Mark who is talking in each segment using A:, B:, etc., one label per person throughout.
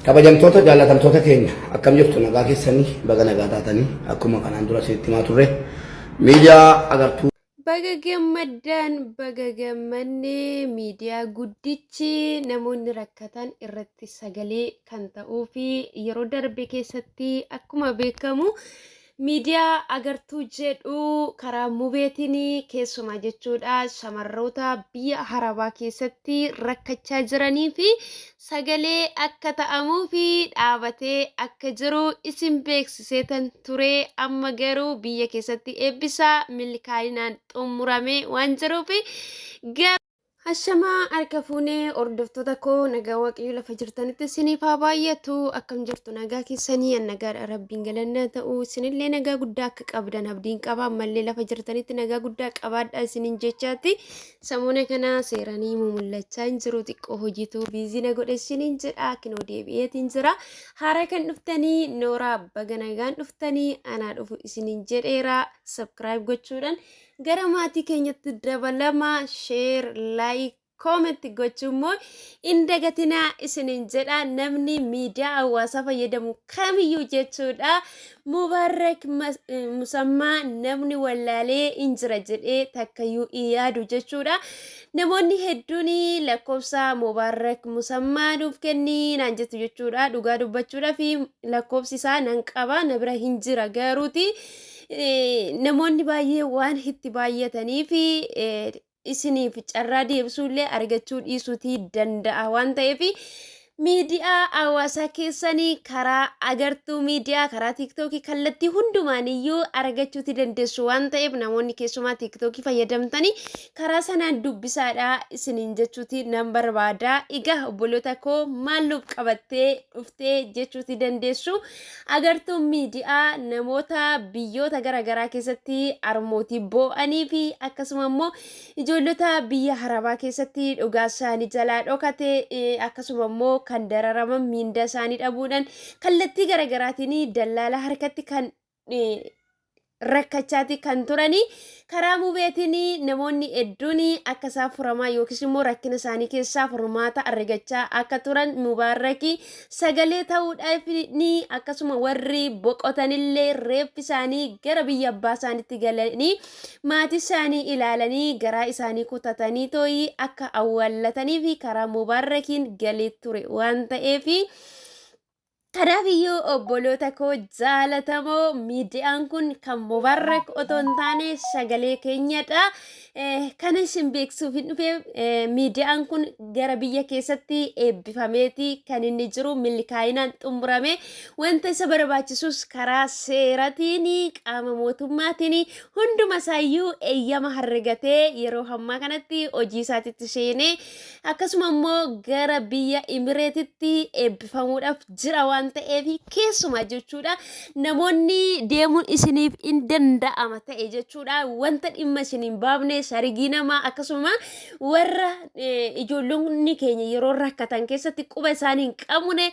A: Kabajamtoota jaallatamtoota keenya, akkam jirtu? Nagaa keessanii? Baga nagaa taatanii. Akkuma kanaan dura isinitti himaa turre, miidiyaa Agartuu
B: Baga gammaddaan, baga gammannee. Miidiyaa guddichi namoonni rakkatan irratti sagalee kan ta'uu fi yeroo darbe keessatti akkuma beekamu miidiyaa Agartuu jedhu karaa Mubeetiin keessumaa jechuudha shamarroota biyya Arabaa keessatti rakkachaa jiranii fi sagalee akka ta'amuu fi dhaabatee akka jiru isin beeksiseetan ture. Amma garuu biyya keessatti eebbisaa milkaa'inaan xumurame waan jiruuf. Ashamaa, harka fuunee hordoftoota koo, nagaa Waaqayyo lafa jirtanitti isiniif haa baay'atu. Akkam jirtu? Nagaa keessanii? An nagaadha, Rabbiin galannaa ta'u. Isinillee nagaa guddaa akka qabdan abdiin qaba. Ammallee lafa jirtanitti nagaa guddaa qabaadha isiniin jechaatti. Samuuna kana seeranii mumul'achaa hin jiru, xiqqoo hojiitu busy na godhe isiniin jedha. Kinoo deebi'eetiin jira. Haaraa kan dhuftanii nooraa, baga nagaan dhuftanii, anaa dhufu isiniin jedheera. Subscribe gochuudhaan gara maatii keenyatti dabalama. Share, like, comment gochuu immoo hin dagatinaa isiniin jedha. Namni miidiyaa hawaasaa fayyadamu kamiyyuu jechuudha, Mubaarak Musammaa namni wallaalee hin jira jedhee takkayyuu hin yaadu jechuudha. Namoonni hedduun lakkoofsa Mubaarak Musammaa nuuf kennii naan jettu jechuudha. Dhugaa dubbachuudhaa fi lakkoofsi isaa nan qaba, na bira hin jira garuuti namoonni baay'ee waan itti baay'atanii fi isiniif carraa deebisuullee argachuu dhiisuutii danda'a waan ta'eef, miidiyaa hawaasaa keessanii karaa Agartuu Miidiyaa, karaa TikTokii, kallattii hundumaaniyyuu argachuuti dandeessu waan ta'eef, namoonni keessumaa TikTokii fayyadamtanii karaa sanaan dubbisaadha isiniin jechuuti nan barbaada. Egaa obboloota koo, maal nuuf qabattee dhuftee jechuuti dandeessu. Agartuun Miidiyaa namoota biyyoota garaagaraa keessatti harmootii boo'anii fi akkasuma immoo ijoollota biyya Arabaa keessatti dhugaa isaanii jalaa dhokate, akkasuma immoo kan dararaman, miindaa isaanii dhabuudhaan kallattii garaagaraatiin dallaala harkatti kan rakkachaati kan turanii, karaa Mubeetiin namoonni hedduun akka isaan furamaa yookiis immoo rakkina isaanii keessaa furmaata argachaa akka turan Mubaarrakii sagalee ta'uudhaaf ni akkasuma warri boqotanillee reeffi isaanii gara biyya abbaa isaaniitti galanii maatii isaanii ilaalanii garaa isaanii kutatanii tooyii akka awwaallatanii fi karaa Mubaarrakiin galee ture waan ta'eef. Kanaaf iyyuu obboloota koo jaalatamoo, miidiyaan kun kan Mubaarrak otoo hin taane sagalee keenyadha. Kana isin beeksisuuf hin dhufe. Miidiyaan kun gara biyya keessatti eebbifameeti kan inni jiru, milkaa'inaan xumurame. Wanta isa barbaachisus karaa seeratiin, qaama mootummaatiin hunduma isaayyuu eeyyama argatee yeroo ammaa kanatti hojii isaatitti seenee, akkasuma immoo gara biyya Imireetitti eebbifamuudhaaf jira waan ta'eef, keessumaa jechuudha namoonni deemuun isiniif hin danda'ama ta'e jechuudha, wanta dhimma isin hin baafne, sarigii namaa, akkasuma warra ijoollonni keenya yeroo rakkatan keessatti quba isaanii hin qabne,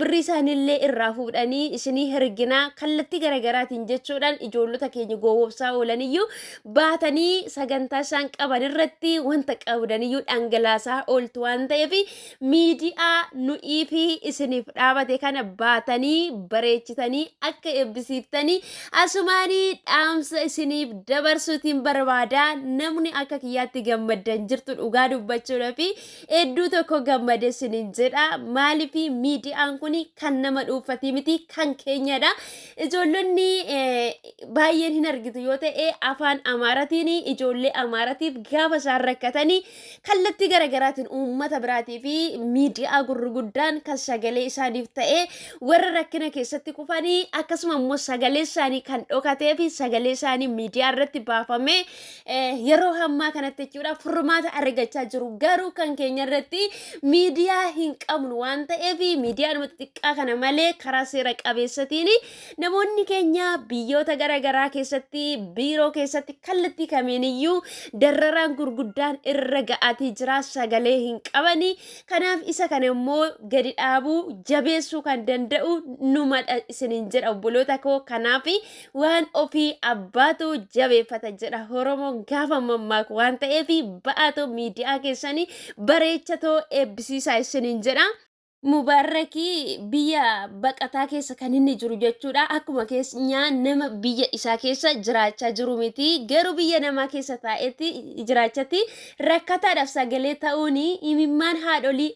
B: birrii isaaniillee irraa fuudhanii isinii herginaa kallattii garaagaraatiin jechuudhaan ijoollota keenya gowwoomsaa oolaniyyuu, baatanii sagantaa isaan qaban irratti wanta qabdaniyyuu dhangalaasaa ooltu waan ta'eef, miidiyaa nu'ii fi isiniif dhaabate kana baatanii bareechitanii akka eebbisiiftanii asumaanii dhaamsa isiniif dabarsuutiin barbaada. Namni akka kiyyaatti gammaddan jirtu? Dhugaa dubbachuudhaa fi hedduu tokko gammade isiniin jedha. Maaliif? Miidiyaan kun kan nama dhuunfatii miti, kan keenyadha. Ijoollonni baay'een hin argitu yoo ta'e, afaan Amaaratiin ijoollee Amaaratiif gaafa isaan rakkatanii kallattii garaagaraatiin uummata biraatii fi miidiyaa gurguddaan kan sagalee isaaniif ta'e, warra rakkina keessatti kufanii, akkasuma immoo sagalee isaanii kan dhokatee fi sagalee isaanii miidiyaa irratti baafamee yeroo ammaa kanatti jechuudha furmaata argachaa jiru. Garuu kan keenya irratti miidiyaa hin qabnu waan ta'eef, miidiyaa xixiqqaa kana malee karaa seera qabeessatiin namoonni keenya biyyoota garaagaraa keessatti, biiroo keessatti, kallattii kamiiniyyuu dararaan gurguddaan irra ga'aatii jira, sagalee hin qabani. Kanaaf isa kana immoo gadi dhaabuu, jabeessuu kan danda'u numadha isiniin jedha, obboloota koo. Kanaaf waan ofii abbaatu jabeeffata jedha Oromoon gaafa mammaaku waan ta'eef, ba'aatoo miidiyaa keessanii bareechatoo eebbisiisaa isiniin jedha. Mubaarrakii biyya baqataa keessa kan inni jiru jechuudha. Akkuma keenyaa nama biyya isaa keessa jiraachaa jiru miti. Garuu biyya namaa keessa taa'etti jiraachatti rakkataadhaaf sagalee ta'uun imimmaan haadholii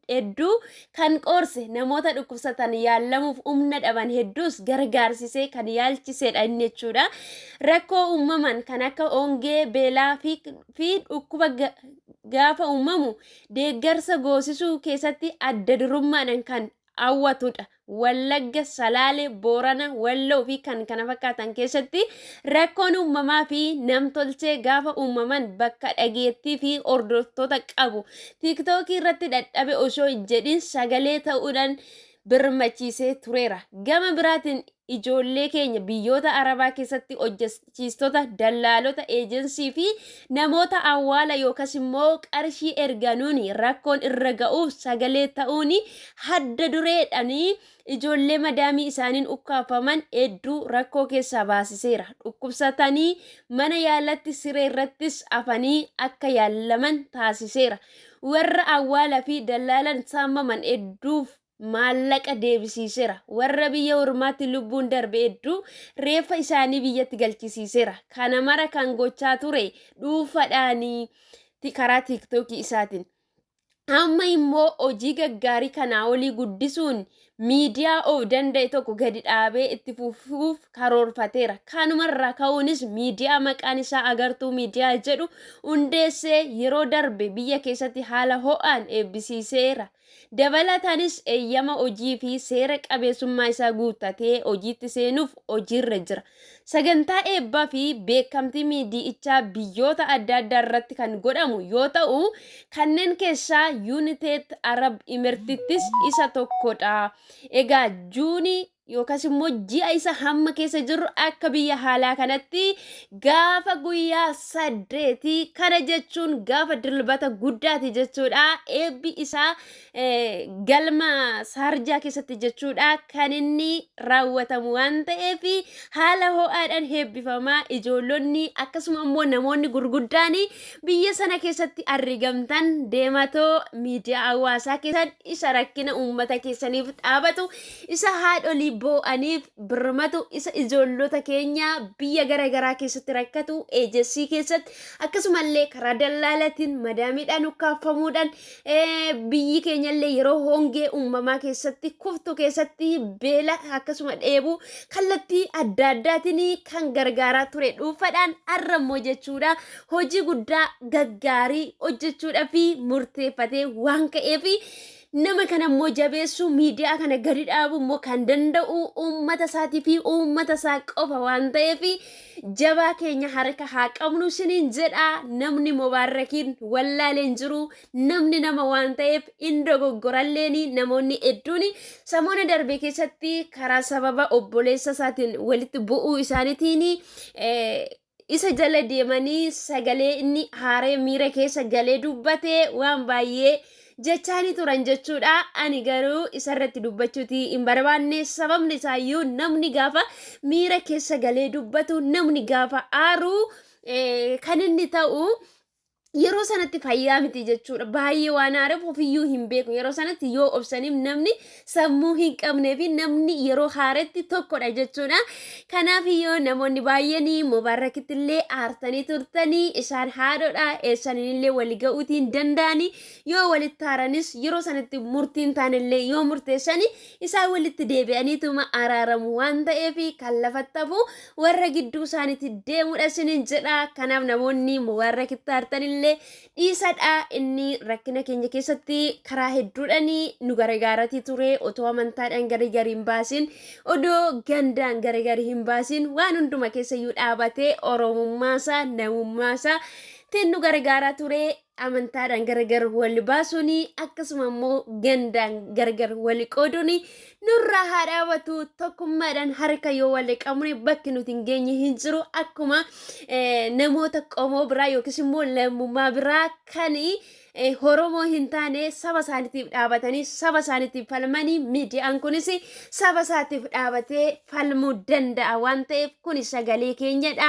B: hedduu kan qoorse namoota dhukkubsatan yaallamuuf humna dhaban hedduus gargaarsisee kan yaalchisedha inni jechuudha. Rakkoo uumaman kan akka hongee, beelaa fi dhukkuba gaafa uumamu deeggarsa goosisuu keessatti adda durummaadhaan kan hawwatudha. Wallagga, Salaalee, Boorana, Walloo fi kan kana fakkaatan keessatti rakkoon uumamaa fi namtolchee gaafa uumaman bakka dhageettii fi hordoftoota qabu. Tiiktookii irratti dadhabe osoo hin jedhin sagalee ta'uudhaan birmachiisee tureera. Gama biraatiin ijoollee keenya biyyoota Arabaa keessatti hojjechiistota, dallaalota, eejensii fi namoota awwaala yookas immoo qarshii erganuun rakkoon irra ga'uuf sagalee ta'uun hadda dureedhaan ijoollee madaamii isaaniin ukkaamfaman hedduu rakkoo keessaa baasiseera. Dhukkubsatanii mana yaalatti siree irrattis afanii akka yaalaman taasiseera. Warra awwaala fi dallaalan saamaman hedduuf maallaqa deebisiiseera. Warra biyya ormaatti lubbuun darbe hedduu reeffa isaanii biyyatti galchisiiseera. Kana mara kan gochaa ture dhuunfaadhaan karaa tiiktookii isaatiin. Amma immoo hojii gaggaarii kanaa olii guddisuun miidiyaa of danda'e tokko gadi dhaabee itti fufuuf karoorfateera. Kanumarraa ka'uunis miidiyaa maqaan isaa Agartuu Miidiyaa jedhu hundeessee yeroo darbe biyya keessatti haala ho'aan eebbisiiseera. Dabalataanis eeyyama hojii fi seera qabeessummaa isaa guuttatee hojiitti seenuuf hojiirra jira. Sagantaa eebbaa fi beekamtii miidiyichaa biyyoota adda addaa irratti kan godhamu yoo ta'u, kanneen keessaa Yuuniteed Arab Imirtittis isa tokkodha. Egaa Juunii yookaas immoo ji'a isa hamma keessa jirru akka biyya haalaa kanatti gaafa guyyaa 8 kana jechuun gaafa dilbata guddaati jechuudha. Eebbi isaa galma saarjaa keessatti jechuudha kan inni raawwatamu waan ta'eef haala ho'aadhaan eebbifamaa ijoollonni akkasuma immoo namoonni gurguddaan biyya sana keessatti argamtan deematoo miidiyaa hawaasaa keessan isa rakkina uummata keessaniif dhaabatu isa haadholii boo'aniif birmatu isa ijoollota keenya biyya garaagaraa keessatti rakkatu eejensii keessatti akkasumallee karaa dallaalatiin madaamiidhaan ukkaaffamuudhaan biyyi keenyallee yeroo hongee uumamaa keessatti kuftu keessatti beela akkasuma dheebuu kallattii adda addaatiin kan gargaaraa ture dhuunfaadhaan har'a immoo jechuudha hojii guddaa gaggaarii hojjechuudhaa fi murteeffatee waan ka'eef nama kana immoo jabeessuu miidiyaa kana gadi dhaabu immoo kan danda'u uummata isaatii fi uummata isaa qofa waan ta'eef jabaa keenya harka haa qabnu isiniin jedha. Namni Mubaarakiin wallaaleen jiru namni nama waan ta'eef hin dogoggoralleen namoonni hedduun samoona darbe keessatti karaa sababa obboleessa isaatiin walitti bu'uu isaaniitiin isa jala deemanii sagalee inni haaree miira keessa galee dubbatee waan baay'ee jechaanii turan jechuudha. Ani garuu isarratti dubbachuuti hin barbaanne. Sababni isaayyuu namni gaafa miira keessa galee dubbatu namni gaafa aaru kan inni ta'u yeroo sanatti fayyaa miti jechuudha. Baay'ee waan aareef ofiyyuu hin beeku. Yeroo sanatti yoo obsaniif namni sammuu hin qabnee fi namni yeroo haaretti tokkodha jechuudha. Kanaaf iyyuu namoonni baay'een Mubaarakitti illee aartanii turtanii isaan haadhodha eessaniin walii ga'uutii hin danda'anii yoo walitti aaranis yeroo sanatti murtiin taanillee yoo murteessani isaan walitti deebi'aniituma araaramu waan ta'eef kan lafatti hafu warra gidduu isaaniitti deemudha isiniin jedha. Kanaaf namoonni Mubaarakitti aartanillee dhiisadha. Inni rakkina keenya keessatti karaa hedduudhaan nu gargaaratii ture. Otoo amantaadhaan gargar hin baasin, odoo gandaan gargar hin baasin waan hunduma keessayyuu dhaabatee oromummaasaa namummaasaa tiin nu gargaaraa ture. Amantaadhaan gargar wal baasuun akkasuma immoo gandaan gargar wal qooduun nurraa haa dhaabatu. Tokkummaadhaan harka yoo wal qabne bakki nuti hin geenye hin jiru. Akkuma namoota qomoo biraa yookiis immoo lammummaa biraa kan Oromoo hin taane saba isaaniitiif dhaabatanii saba isaaniitiif falmanii, miidiyaan kunis saba isaatiif dhaabatee falmuu danda'a waan ta'eef kun sagalee keenyadha.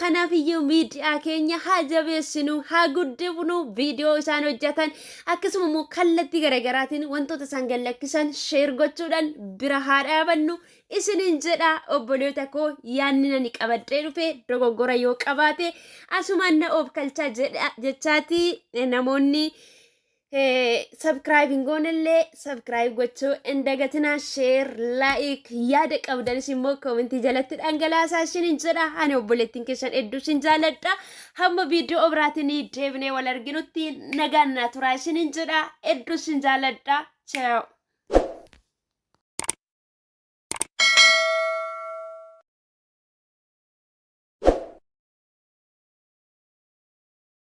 B: Kanaaf iyyuu miidiyaa keenya haa jabeessinu, haa guddifnu, viidiyoo isaan hojjetan akkasuma immoo kallattii garaagaraatiin wantoota isaan gallakkisan share gochuudhaan bira haa dhaabannu isiniin jedha. Obboleota koo, yaadni nani qabadhee dhufe dogoggora yoo qabaate asumaan na of kalchaa jechaati. Namoonni subscribe hin goonellee subscribe gochuu hin dagatinaa, share, like, yaada qabdanis immoo koomentii jalatti dhangalaasaa isiniin jedha. Ani obboleettiin keessan hedduu isin jaaladha. Hamma viidiyoo biraatiin deebinee wal arginutti nagaan naa turaa isiniin jedha. Hedduu isin jaaladha. Ciao.